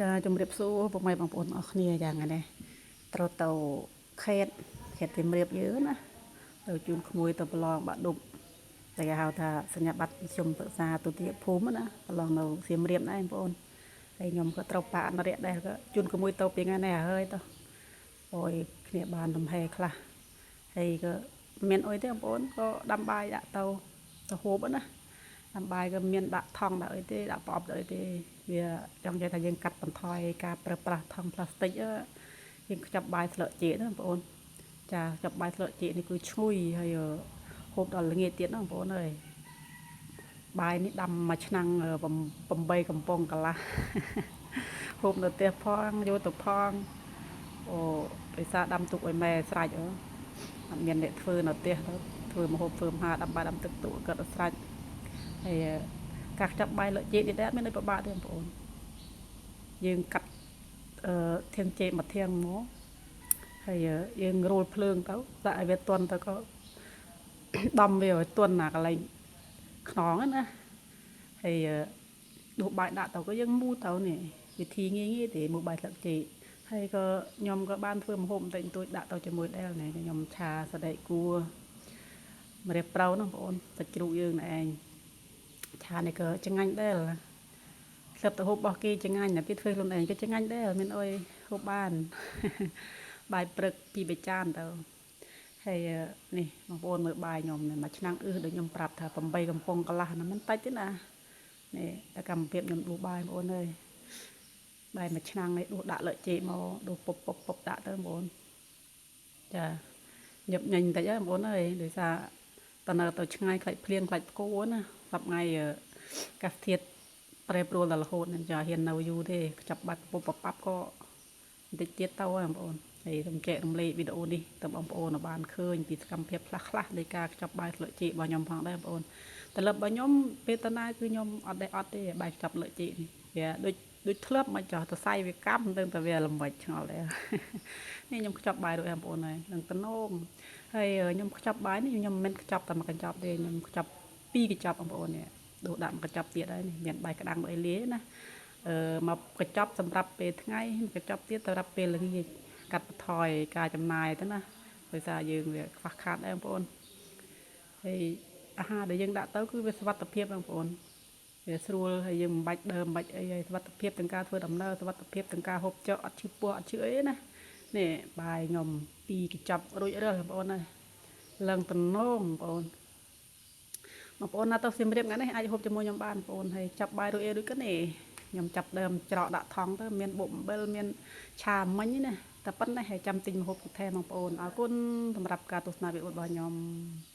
ចាជំរាបសួរពុកម៉ែបងប្អូនអរគ្នាយ៉ាងហ្នឹងត្រូវទៅខេតខេតសៀមរាបយើងណាទៅជូនក្មួយទៅប្រឡងបាក់ឌុបតែគេហៅថាសញ្ញាបត្រមធ្យមសិក្សាទុតិយភូមិណាប្រឡងនៅសៀមរាបដែរបងប្អូនហើយខ្ញុំក៏ត្រូវបាក់អនុរិយដែរក៏ជូនក្មួយទៅពីថ្ងៃនេះហើយទៅអូយគ្នាបានលំហែខ្លះហើយក៏មានអុយទេបងប្អូនក៏ដាំបាយដាក់ទៅទៅហូបណា ដាំបាយក៏មានដាក់ថង់ដាក់អីទេដាក់ប្រអប់ដាក់អីទេវាចង់និយាយថាយើងកាត់បន្ថយការប្រើប្រាស់ថង់ប្លាស្ទិកយើងខ្ចប់បាយស្លឹកចេកណាបងប្អូនចាខ្ចប់បាយស្លឹកចេកនេះគឺឈ្ងុយហើយហូបដល់ល្ងាចទៀតណាបងប្អូនអើយបាយនេះដាំមួយឆ្នាំង8កំប៉ុងកន្លះហូបនៅផ្ទះផងយកទៅផងអូដោយសារដាំទុកឲ្យម៉ែស្រេចអត់មានអ្នកធ្វើនៅផ្ទះទៅធ្វើម្ហូបធ្វើមហាដាំបាយដាំទឹកទុកគាត់ស្រេចហើយការខ្ចប់បាយលក់ចេកនេះដែរអត់មានអីពិបាកទេបងប្អូនយើងកាត់អឺធាងចេកមួយធាងមកហើយយើងរោលភ្លើងទៅដាក់ឲ្យវាទន់ទៅក៏ ដំវាឲ្យទន់ណាកន្លែងខ្នងហ្នឹងណាហើយដួសបាយដាក់ទៅក៏យើងមូទៅនេះវិធីងាយងាយទេមូបាយស្លឹកចេកហើយក៏ខ្ញុំក៏បានធ្វើម្ហូបបន្តិចបន្តួចដាក់ទៅជាមួយដែរនេះខ្ញុំឆាសណ្តែកគួរម្រះប្រៅហ្នឹងបងប្អូនសាច់ជ្រូកយើងណែឯងឆានេះក៏ឆ្ងាញ់ដែរ ស្លាប់ទៅហូបរបស់គេចងាញ់តែគេធ្វើខ្លួនឯងក៏ចងាញ់ដែរមានអុយហូបបាន បាយព្រឹកពីរបីចានទៅហើយនេះបងប្អូនមើលបាយខ្ញុំនេះមួយឆ្នាំងអឺដូចខ្ញុំប្រាប់ថា8កំប៉ុងកន្លះហ្នឹងមិនតិចទេណានេះតែកម្មភាពខ្ញុំដួសបាយបងប្អូនអើយបាយមួយឆ្នាំងនេះដួសដាក់លើចេកមកដួសពុបពុបពុបដាក់ទៅបងប្អូនចាញឹបញញបន្តិចហើយបងប្អូនអើយដោយសារតនៅទៅឆ្ងាយខ្លាចភ្លៀងខ្លាចផ្គរណាសប្ងៃអាកាសធាតុប្រែប្រួលដល់រហូតនឹងចាហ៊ាននៅយូរទេខ្ចប់បាត់ពុបប៉ាប់ក៏បន្តិចទៀតទៅហើយបងប្អូនហើយខ្ញុំចែករំលែកវីដេអូនេះទៅបងប្អូនឲ្យបានឃើញពីសកម្មភាពខ្លះខ្លះនៃការខ្ចប់បាយស្លឹកចេករបស់ខ្ញុំផងដែរបងប្អូនតែលើរបស់ខ្ញុំពេលតាណាគឺខ្ញុំអត់ដែរអត់ទេបាយខ្ចប់ស្លឹកចេកនេះវាដូចដូចធ្លាប់មកចោះទៅសៃវាកម្មទៅតែវាល្មិចឆ្ងល់ដែរនេះខ្ញុំខ្ចប់បាយរួចហើយបងប្អូនហើយនឹងតំណងហើយខ្ញុំខ្ចប់បាយនេះខ្ញុំមិនមែនខ្ចប់តែមួយកញ្ចប់ទេខ្ញុំខ្ចប់ពីរកញ្ចប់បងប្អូននេះដួសដាក់មួយកញ្ចប់ទៀតហើយនេះមានបាយក្តាំងអីលាយណាអឺមកកញ្ចប់សម្រាប់ពេលថ្ងៃមួយកញ្ចប់ទៀតសម្រាប់ពេលល្ងាចកាត់បន្ថយការចំណាយទៅណាដោយសារយើងវាខ្វះខាតដែរបងប្អូនហើយអាហារដែលយើងដាក់ទៅគឺវាសុវត្ថិភាពបងប្អូនវាស្រួលហើយយើងមិនបាច់ដើមមិនបាច់អីហើយសុវត្ថិភាពទាំងការធ្វើដំណើរសុវត្ថិភាពទាំងការហូបចុកអត់ឈឺពោះអត់ឈឺអីណានេះបាយខ្ញុំពីរកញ្ចប់រួចរាល់បងប្អូនហើយឡើងតំណងបងប្អូនបងប្អូនណាទៅសៀមរាបថ្ងៃនេះអាចហូបជាមួយខ្ញុំបានបងប្អូនហើយចាប់បាយរួចអីរួចក៏នេះខ្ញុំចាប់ដើមច្រកដាក់ថង់ទៅមានបុកអំបិលមានឆាមិញណាតែប៉ុណ្ណេះហើយចាំទិញម្ហូបបន្ថែមបងប្អូនអរគុណសម្រាប់ការទស្សនាវីដេអូរបស់ខ្ញុំ។